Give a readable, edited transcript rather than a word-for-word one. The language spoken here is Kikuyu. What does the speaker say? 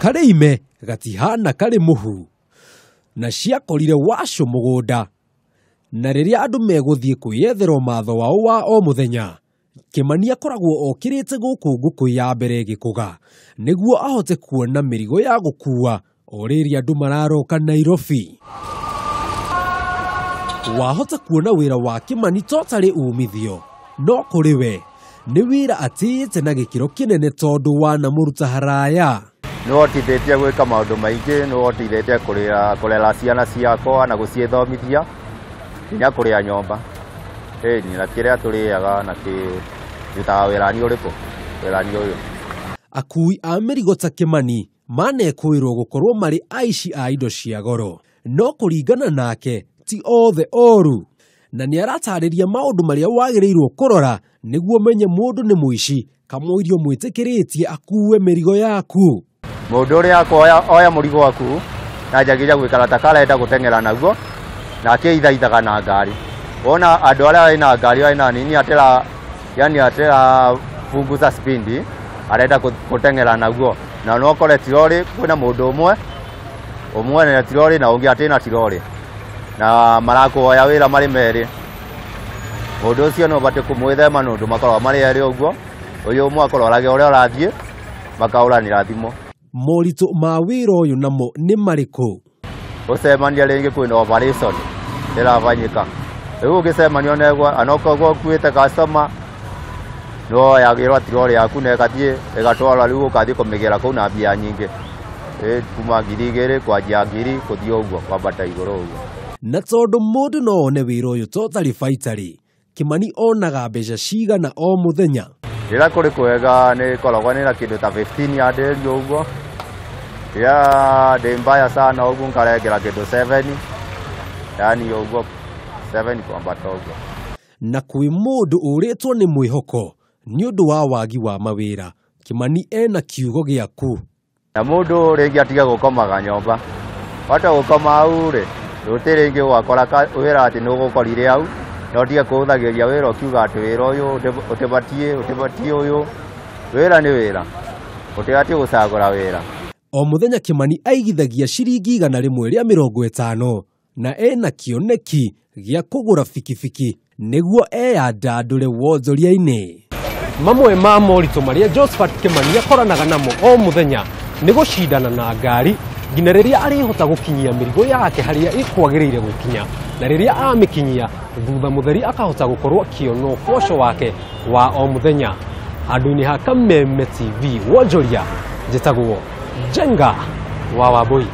Karĩ ime gatihana karĩ mũhu. Na ciakorire wacũ mũgũnda. Na rĩrĩa andũ megũthiĩ kwĩyethera ũmatho wao wa o mũthenya, Kĩmani akoragwo okĩrĩte gũkũ ngũkũ ya mbere ĩgĩkũga nĩguo ahote kuona mĩrigo ya gũkua o rĩrĩa andũ mararoka Nairobi. Wahota kuona wĩra wa Kĩmani to tarĩ umithio, no kũrĩ we nĩ wĩra atĩĩte na gĩkĩro kĩnene tondũ wanamũruta haraya. Nĩwotithĩtie gwĩka maũndũ maingĩ, nĩwotithĩtie kũrera ciana ciakwa na gũciĩthomithia nginya kũrĩa nyũmba. Ĩni na kĩrĩa tũrĩaga na kĩrutaga wĩra-inĩ ũrĩkũ? Wĩra-inĩ ũyũ. Akui a mĩrigo ta Kĩmani manekwĩrwo gũkorwo marĩ aici a indo cia goro, no kũringana nake ti othe oru, na nĩ aratarĩria maũndũ marĩa wagĩrĩirwo kũrora nĩguo ũmenye mũndũ nĩ mũici kamũirio mwĩtĩkĩrĩtie akue mĩrigo yaku. Mũndũ ũrĩa akoya oya mũrigo waku na njagĩrĩire gũikara ta karenda gũteng'era naguo na akĩithaithaga na ngari. Wona andũ arĩa mena ngari mena nini atera, yani atera punguza spindi arenda gũteng'era naguo, na no ũkore tirori kwĩna mũndũ ũmwe ũmwe na tirori na ũngĩ atĩ na tirori na marakuoya wĩra marĩ merĩ. Mũndũ ũcio no ũbatiĩ kũmwĩthema nĩ ũndũ makoragwo marĩ erĩ ũguo, ũyũ ũmwe akũroraga ũrĩa ũrathiĩ makahũranĩra thimũ. Moritũ ma wĩra ũyũ namo nĩ marĩkũ? Gũcemania rĩngĩ kwĩna operation ĩrafanyĩka, rĩu ũngĩcemania onaguo onokorwo ũkuĩte customer no woyagĩrwo tirori yaku na ĩgathiĩ ĩgatwarwo, rĩu ũgathiĩ kũmĩgĩra kũu na mbia nyingĩ, kuma 2000 kwanjia 1000 gũthiĩ ũguo kwambata igũrũ ũguo. Na tondũ mũndũ no one wĩra ũyũ to tarĩ baita-rĩ, Kĩmani onaga mbeca cigana o mũthenya? Rĩrĩa kũrĩ kwega nĩ koragwo nĩna kĩndũ ta 15 ya ndĩri ũguo, rĩrĩa ndĩ mbaya sana ũguo nkarengera kĩndũ 7, yani ũguo 7 kwambata ũguo. Na kwĩ mũndũ ũrĩtwo nĩ mwĩhoko nĩ ũndũ wa wagi wa mawĩra, Kĩmani ena kiugo gĩaku. Na mũndũ rĩngĩ atige gũkomaga nyũmba, wata gũkoma hau rĩ, rũtĩ rĩngĩ ũgakora wĩra atĩ nĩ ũgũkorire hau, na ũtige kũhũthagĩria wĩra ũkiuga atĩ wĩra ũyũ ũtibatiĩ, ũtibatiĩ ũyũ. Wĩra nĩ wĩra, ũtibatiĩ gũcagũra wĩra. O mũthenya Kĩmani aigithagia ciringi 150 na ena kĩoneki gĩa kũgũra bikibiki nĩguo eyandandũre wonjoria-inĩ. Mamwe ma moritũ marĩa Josephat Kĩmani akoranaga namo o mũthenya nĩ gũcindana na ngari nginya rĩrĩa arĩhota gũkinyia mĩrigo yake harĩa ĩkwagĩrĩire gũkinya, na rĩrĩa amĩkinyia thutha mũtheri akahota gũkorwo akĩona ũboco wake wa o mũthenya. Handũ-inĩ ha Kameme TV wonjoria, njĩtagwo Njenga wa Wambui.